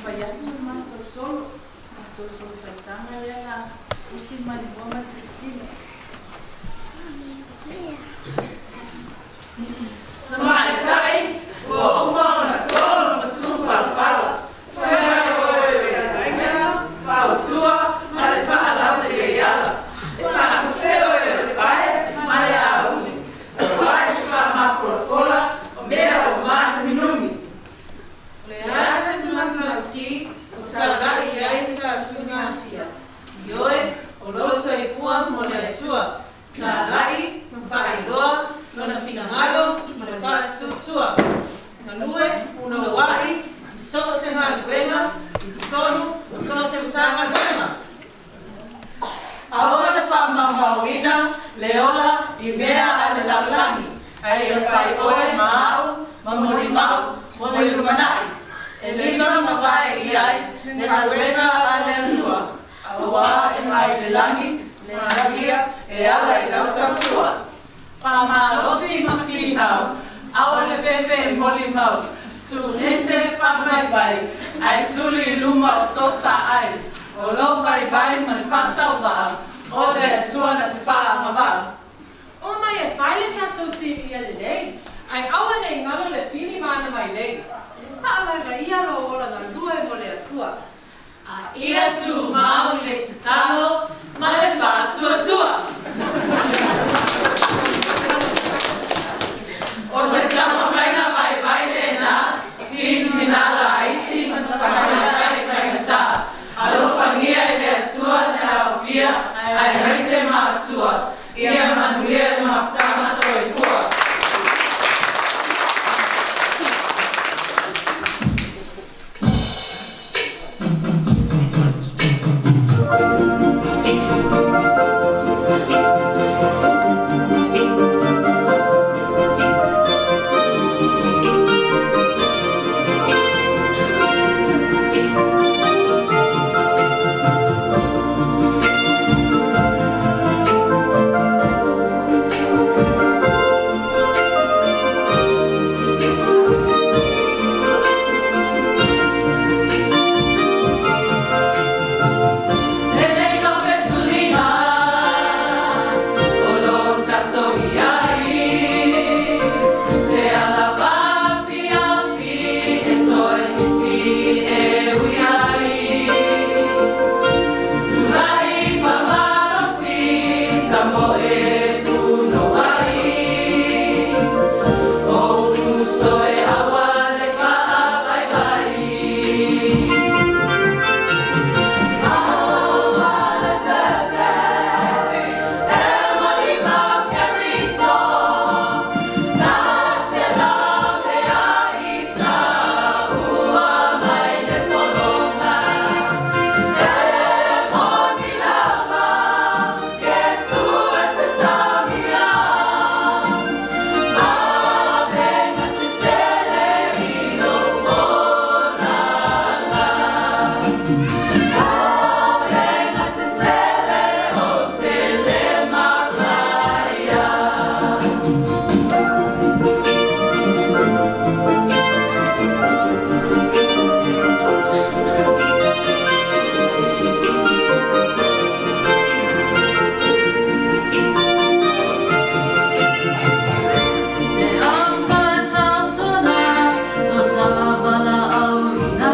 Taumafai atu le matou solo, matou solo faitaga lea la usi ma le moa ma silasila. Tamaitai ua uma ona tolo ma tupalapala. Fai mai oe o le aiga, fautua ma le faalaulelei ala. E faatupe oe o le pae ma le auli. Aua e te faamafolafola o mea ua maanuminumi. O le a se manulauti o talagai i ai le tatou gasia. Ioe, o lou soifua mo le Atua, talai ma faailoa lona finagalo ma le faatuatua. Galue punouai i so o se galuega i totonu o so o se Matagaluega. Aua le faamaumauina le ola i mea a le lalolagi, ae ia fai oe ma au ma molimau mo le lumanai. E lima ma vae i ai le galuega a le Atua, auā e mai le lagi le manuia e ala i lau tautua. Faamalosi ma finau, aua le fefe e molimau, tuuese le faavaivai, ae tuli i luma o so taai. O lou vaivai ma le faatauvaa, o le Atua na te faaagavaa. O mai e fai le tatou TV ia lelei, ae aua nei galo le pili ma ana mailei. E faavaivai lou ola galue mo le Atua. A ia tumau i le tatalo ma le faatuatua. O se taumafaiga vaivai lenā, tinatina laiti ma tamaitai faigatā. Alofagia e le Atua le aofia aemaise matua. Ia manuia le mafutaga soifua. Lenei taufetuliga o lo tatou i ai, se alavapiapi e toe titi e ui ai. Tulai faamalosi tamoe punouai, o uso e aua le faavaivai. Aua le fefe e molimau Keriso, na te lave ai taua mai le pologa. E moni lava Iesu e te samia, avega tetele i lou olaga. Avega tetele o te le makaia. E au sa tautona no tavalaauina.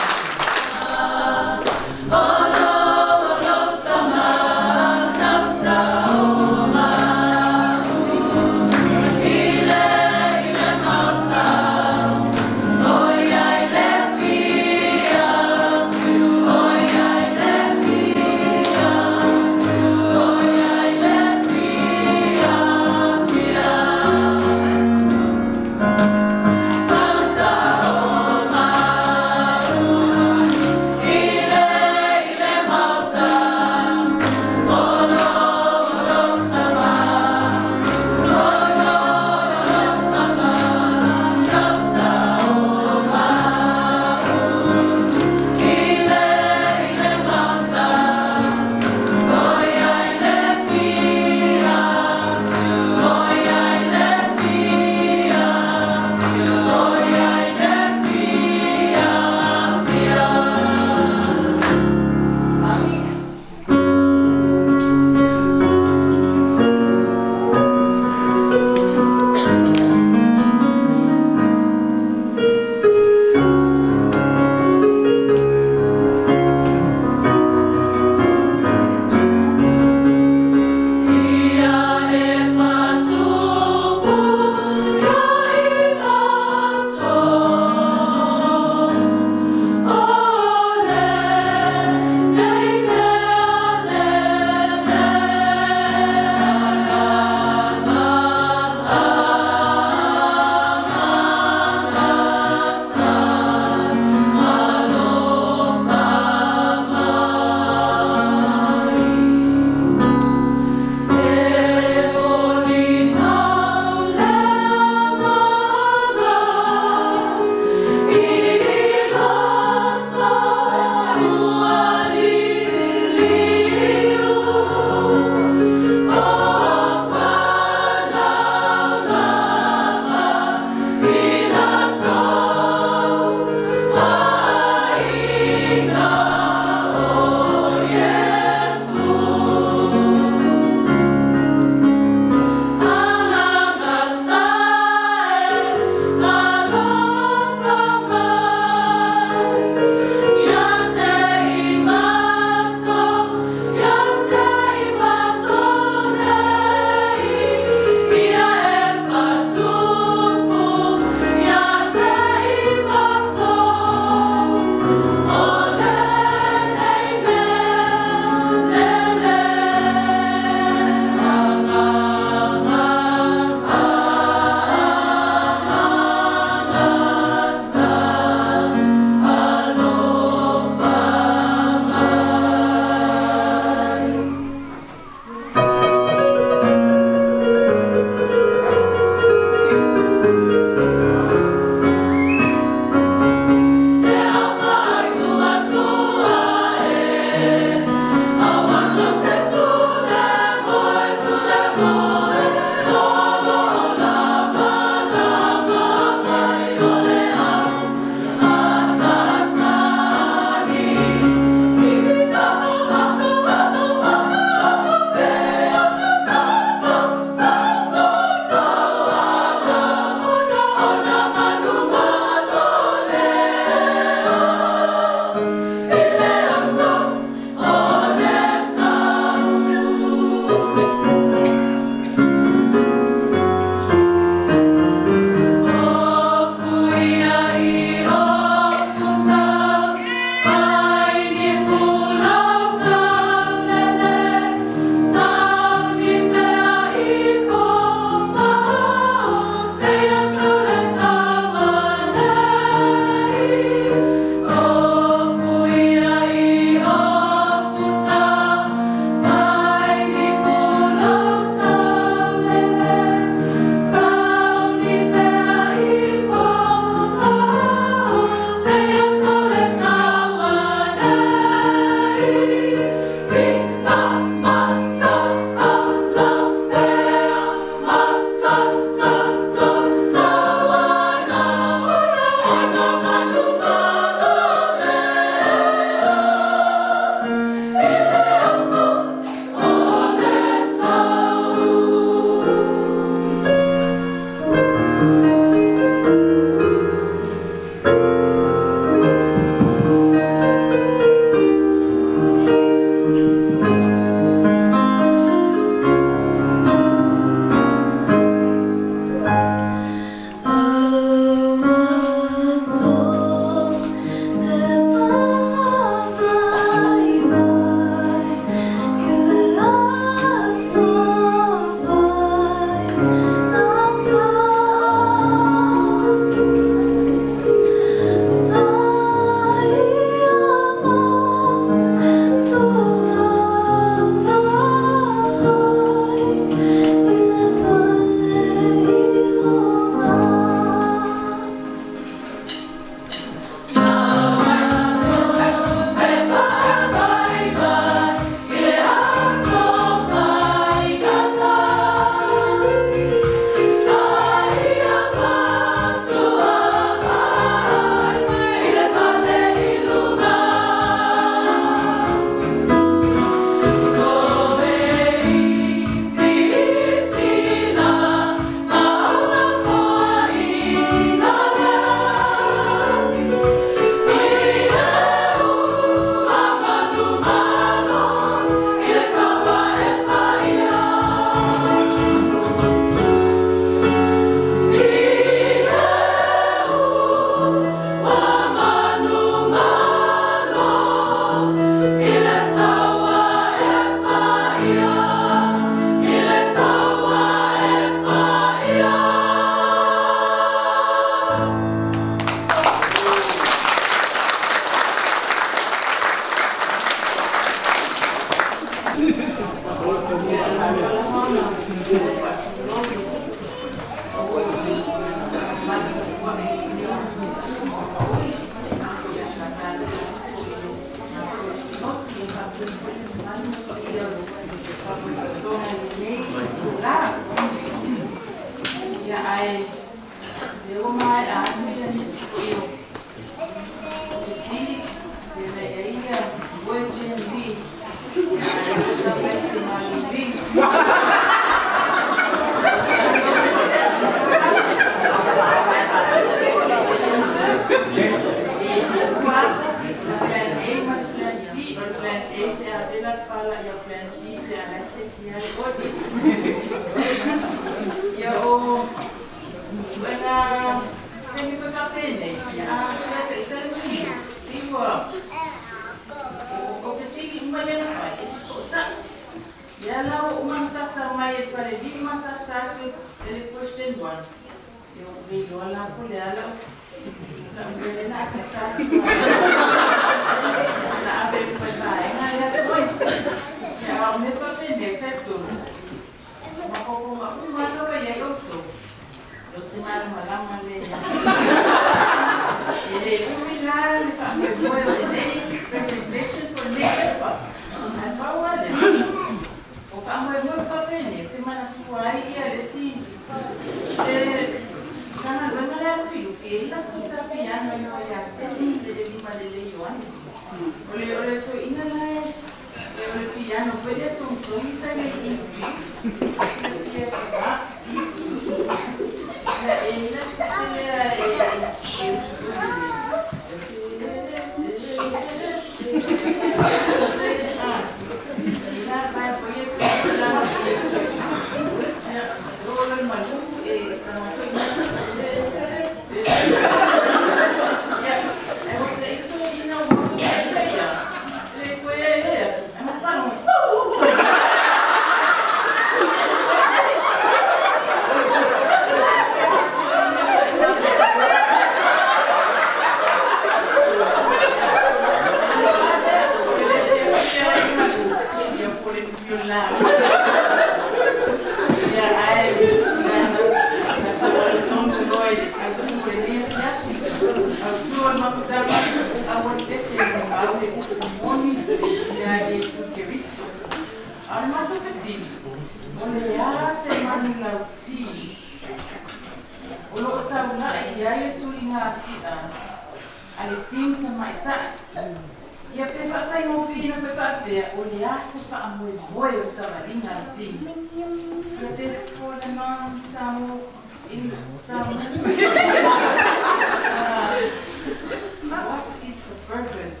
What is the purpose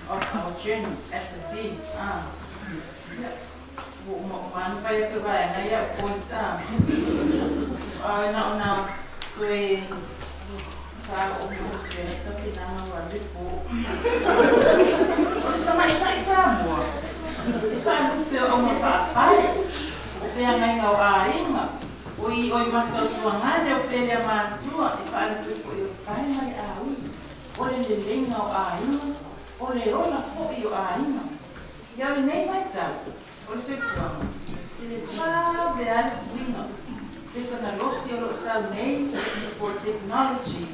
of our journey as a team? Technology.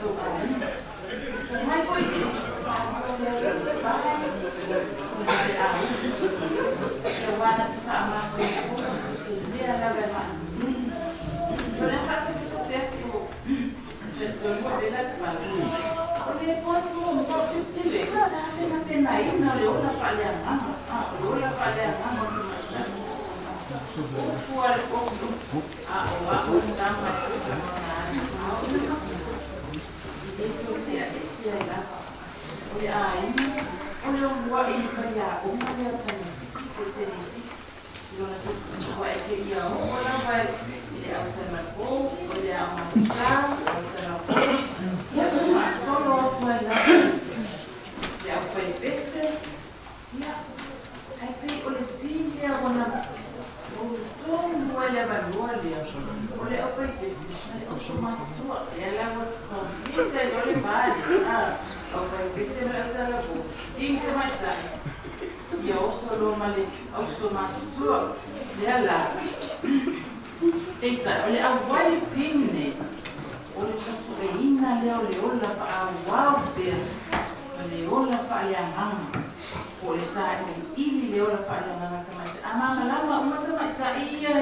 tatou aiga. Mai foi le aiga. Ia wana te whaamātou se mea lava e maanunu. O le whaatukutupe atu te tolu a vela te whalu. O le poatu o mō tele, tā pena ina le ola whaaleagaga. O le ola whaaleagaga o te maitau. Upu a le oku, a o a o tama e tō te a esi ai lava. O le āina, o le ongua i mai a oma lea tamatiti ko te niti. Lona te e se ia o lava i le au tamalpo, o le au matata, o le tamalpo. Ia o maasolo atu ai lava. Le au whaipese, ia, ai pei o le tini lea wana o tonu ai le avalua lea. O le au whaipese, na le au somatua, lea lava kompita i le vale. Au whaipese na le au talabo, tini te maitai. Ia oso lo ma le au somatua, lea la. Eita, o le au wai tini, o le tatueina lea o le ola whaawau pea. Le ola whaaleagaga. O le sa ili le ola whaaleagaga tamaita. A mamalama uma tamaita ia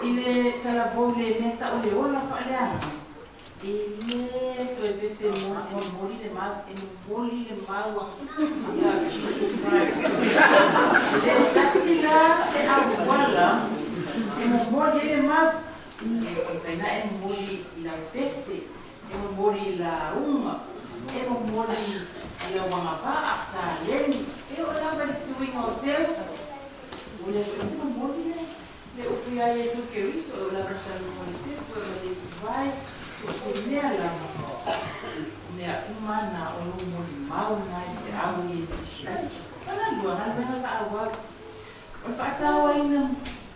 i le talavou le mea ta o le ola whaaleagaga. E le toe pepe moli le mau, e moli le maua. Ia Jesus Christ. Le tasi la se auala, e momoli le mau. E paina e momoli i la pese, e momoli i la unga. E momoli i la wangapaa, tā leni. E o lava le tuinga o teo. O le te momoli le. Le upu ia Iesu Keriso, o lava sa momoli te, o le vai, o se mea lava. O mea umana o lo moli mau nai te au Iesu Keriso. Ana lua, ngā wenga ka awa. O le whaatawa ina,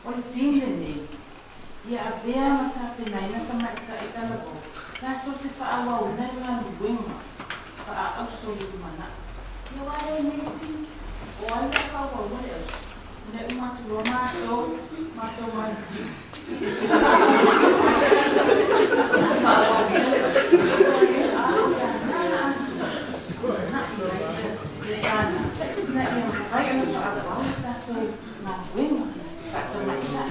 o le tini nei. Ia avea matapena ina tamaita e talabo. Nā tō te whaawa o nai ngā luenga. Wha au so i mana. Ia wale nei tini. O ai la whawa o le au. Ne umatu lo mātou, mātou mai tini. Na ia whai ana whaawa o tātou ngā luenga. Whaatamaita.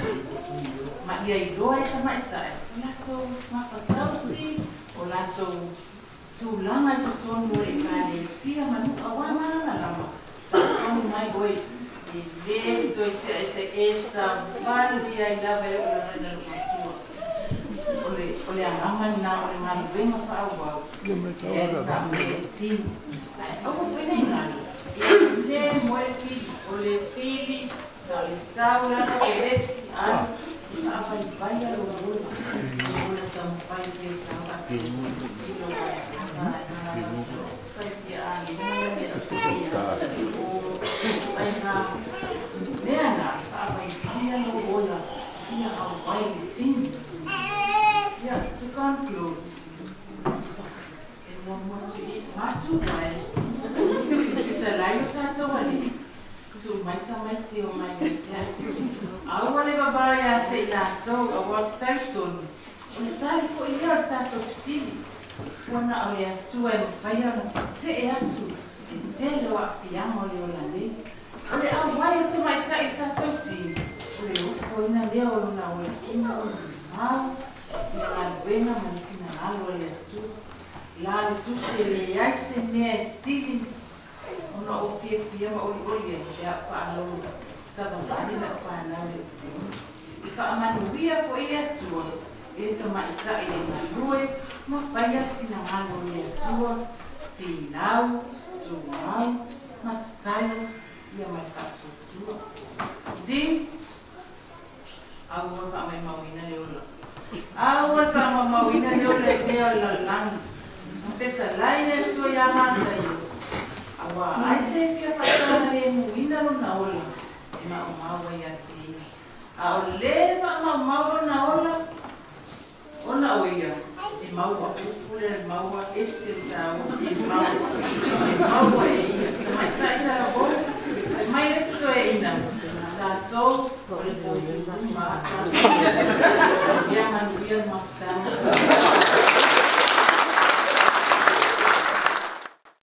Ma ia iloa e tamaita e. Lātou mawhatausi o lātou tūlanga i totonu o le ekalesia manu awa mana lama. Tonu mai hoi e le toi te e te e sa wali ai lava e o la nana lo matua. O le anganga nā o le ngaluenga whaawau. E ta me e tini. Ai au whene i ngalo. E le moe pili o le pili na o le saulanga o lesi anu. Apa vai a lo ola tampai pe sa pa i lo pai ia ali o ai na mea na apa ia lo ola ia au vai tin ia to conclude e mo mo ti matu vai te lai o tātou tu mai tamaiti o mai nei te Aua le babaia te i lātou a wā taitonu. O le tali fo i lea o tātou fisili. Wana o le atua e mawhaia na te e atu. E te loa whianga o le ola le. O le au wai o te maitai tātou tini. O le ofo ina lea o lona o le kino o le mau. I la ngaluenga ma le finangalo o le atua. La le tusi e le ai se mea e sili. Ona o fia fia ma oli oli e lea whaalo. Sa wani na whanau le. I whaamanuia fo i le atua. E le tamaita i le ngalue. Ma whaia finangalo le atua. Pinau, tūmau, ma tataio, ia mai whaatutua. Zin, au ua whaamaimauina le ola. Au ua whaamaimauina le ola e mea o lalangi. Ma peta lai le atua ia mātai. Awa ai se fia whaatawana le muina lona ola. E maumaua ia te ina. A o le whaamaumau lona ola, ona o ia. E maua upule, e maua ese tau, e maua e ia. E mai taitara bou, e mai resto e ina. Tātou, o le pōturu ma, ia manuia mafutanga.